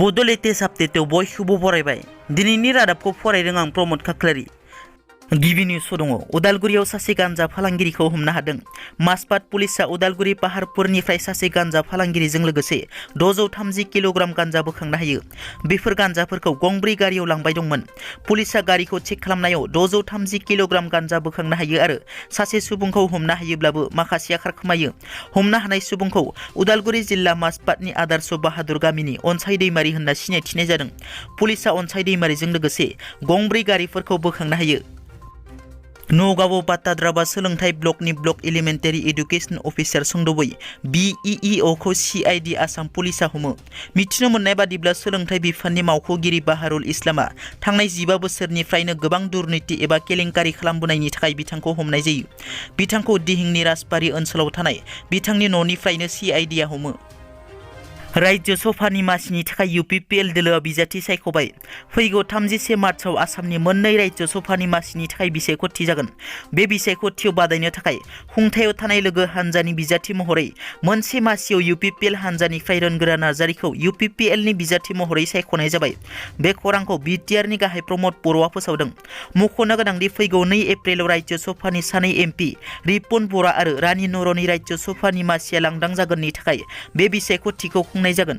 बड' लेटेस्ट आपडेटआव बयखौबो बरायबाय। दिनैनि रादाबखौ फरायदों आं प्रमद खाख्लारि। गिबि निउस दङ। उदालगुरियाव सासे गान्जा फालांगिरिखौ हमनो हादों। मासबाद पुलिसा उदालगुरि पाहारपुरनिफ्राय सासे गान्जा फालांगिरिजों लोगोसे 630 किल'ग्राम गान्जा बोखांनो हायो। बेफोर गान्जाफोरखौ गंब्रै गारियाव लांबाय दंमोन। पुलिसा गारिखौ चेक खालामनायाव 630 किल'ग्राम गान्जा बोखांनो हायो आरो सासे सुबुंखौ हमनो हायोब्लाबो माखासेया खारखोमायो। हमनो हानाय सुबुंखौ उदालगुरि जिल्ला मासबादनि आदर्श बाहादुर गामिनि अनसाय दैमारि होनना सिनायथिनाय जादों। पुलिसा अनसाय दैमारिजों लोगोसे गंब्रै गारिफोरखौ बोखांनो हायो। नगावआव बाताद्राबा सोलोंथाइ ब्लकनि ब्लक एलिमेन्टारि एडुकेसन अफिसार सुंद'बै BEEO खौ CID आसाम पुलिसा हमो। मिथिनो मोननाय बादिब्ला सोलोंथाइ बिफाननि मावख'गिरि बाहारुल इस्लामा थांनाय 15 बोसोरनिफ्रायनो गोबां दुर्नीति एबा केलेंकारि खालामबोनायनि थाखाय बिथांखौ हमनाय जायो। बिथांखौ दिहिंनि राजबारि ओनसोलाव थानाय बिथांनि न'निफ्रायनो CID आ हमो। राज्यो सभानि मासिनि थाखाय UPPL दोलोआ बिजाथि सायख'बाय। फैगौ 31 मार्चआव आसामनि मोननै राज्यो सभानि मासिनि थाखाय बिसायख'थि जागोन। बे बिसायख'थियाव बादायनो थाखाय खुंथायाव थानाय लोगो हान्जानि बिजाथि महरै मोनसे मासियाव UPPL हान्जानिफ्राय रोनगोरा नार्जारिखौ UPPL नि बिजाथि महरै सायख'नाय जाबाय। बे खौरांखौ BTR नि गाहाय प्रमद बर'आ फोसावदों। मख'नो गोनांदि फैगौ 2 एप्रिलाव राज्यो सभानि सानै MP रिपुन बरा आरो रानि नरनि राज्यो सभानि मासिया लांदां जागोननि थाखाय बे बिसायख'थिखौ खुंनाय जागोन।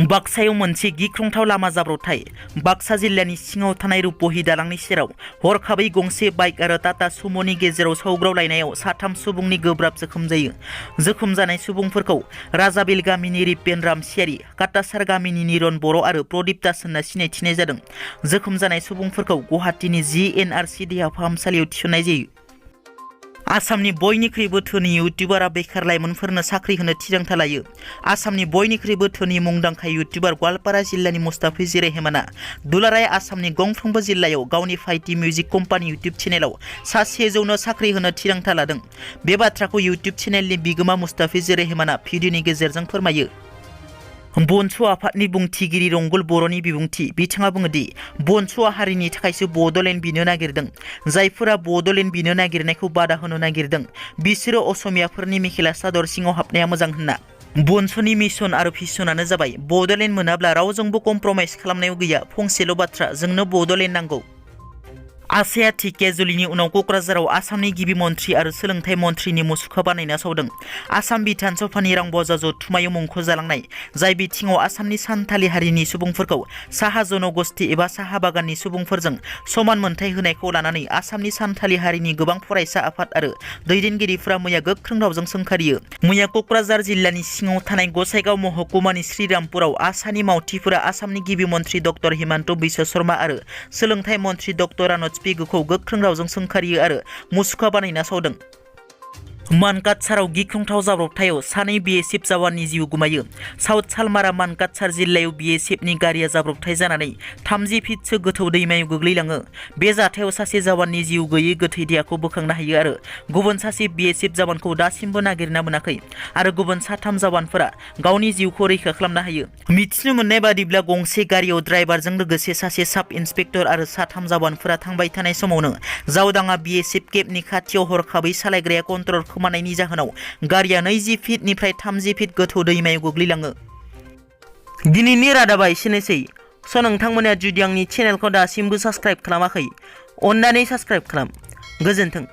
बाक्सायाव मोनसे गिख्रंथाव लामा जाब्रबथाय। बाक्सा जिल्लानि सिङाव थानाय रुपहि दालांनि सेराव हरखाबै गंसे बाइक आरो टाटा सुम'नि गेजेराव सौग्रावलायनायाव 3 सुबुंनि गोब्राब जोखोम जायो। जोखोम जानाय सुबुंफोरखौ राजाबिल गामिनि रिपेन रामसियारि, काटासार गामिनि निरन बर' आरो प्रदीप दास होनना सिनायथिनाय जादों। जोखोम जानाय सुबुंफोरखौ गुवाहाटीनि GNRC देहा फाहामसालियाव थिसननाय जायो। आसामनि बयनिख्रुइबो धोनि इउटुबारा बेखार लाइमोनफोरनो साख्रि होनो थिरांथा लायो। आसामनि बयनिख्रुइबो धोनि मुंदांखा इउटुबार गवालपारा जिल्लानि मुस्ताफिजुर रेहमाना दुलाराय आसामनि गंफ्रोमबो जिल्लायाव गावनि फाइटि मिउजिक कम्पानि इउटुब चेनेलाव सा 100 साख्रि होनो थिरांथा लादों। बे बाथ्राखौ इउटुब चेनेलनि बिगोमा मुस्ताफिजुर रेहमाना भिडिअनि गेजेरजों फोरमायो। बनस' आफादनि बुंथिगिरि रंगुल बर'नि बिबुंथि। बिथाङा बुङोदि बनस'आ हारिनि थाखायसो बड'लेण्ड बिनो नागिरदों। जायफोरा बड'लेण्ड बिनो नागिरनायखौ बादा होनो नागिरदों बिसोरो असमियाफोरनि मेखेला सादर सिङाव हाबनाया मोजां होनना। बनस'नि मिशन आरो भिसनानो जाबाय बड'लेण्ड मोनाब्ला रावजोंबो कमप्रमाइज खालामनायाव गैया। फंसेल' बाथ्रा, जोंनो बड'लेण्ड नांगौ। आसाया थिके जुलिनि उनाव क'क्राझाराव आसामनि गिबि मन्थ्रि आरो सोलोंथाइ मन्थ्रिनि मुसुखा बानायना सावदों। आसाम बिधान सभानि रांबजा जथुम्मायाव मुंख'जालांनाय जाय बिथिङाव आसामनि सान्थालि हारिनि सुबुंफोरखौ साहा जनगोष्ठी एबा साहा बागाननि सुबुंफोरजों समान मोनथाय होनायखौ लानानै आसामनि सान्थालि हारिनि गोबां फरायसा आफाद आरो दैदेनगिरिफोरा मैया गोख्रों रावजों सोंखारियो। मैया क'क्राझार जिल्लानि सिङाव थानाय गसाइगाव महकुमानि श्रीरामपुराव आसानि मावथिफोरा आसामनि गिबि मन्थ्रि डक्टर हिमन्त बिश्व शर्मा आरो सोलोंथाइ मन्थ्रि डक्टर रानज पेगुखौ गोख्रों रावजों सोंखारियो आरो मुसुखा बानायना सावदों। मानकाटसाराव गिख्रंथाव जाब्रबथायाव सानै BSF जवाननि जिउ गोमायो। साउथ सालमारा मानकाटसार जिल्लायाव BSFनि गारिया जाब्रबथाय जानानै 30 फिटसो गोथौ दैमायाव गोग्लैलाङो। बे जाथायाव सासे जवाननि जिउ गैयै गोथै देहाखौ बोखांनो हायो आरो गुबुन सासे BSF जवानखौ दासिमबो नागिरना मोनाखै आरो गुबुन 3 जवानफोरा गावनि जिउखौ रैखा खालामनो हायो। मिथिनो मोननाय बादिब्ला गंसे गारियाव ड्राइभारजों लोगोसे सासे साब इन्सपेक्टर आरो 3 जवानफोरा थांबाय थानाय समावनो जावदाङा BSF केम्पनि खाथियाव हरखाबै सालायग्राया कन्ट्रल खोमानायनि जाहोनाव गारिया 20 फिटनिफ्राय 30 फिट गोथौ दैमायाव गोग्लैलाङो। दिनैनि रादाबा एसेनोसै। नोंथांमोना जुदि आंनि चेनेलखौ दासिमबो साबस्क्राइब खालामाखै अन्नानै साबस्क्राइब खालाम। गोजोन्थों।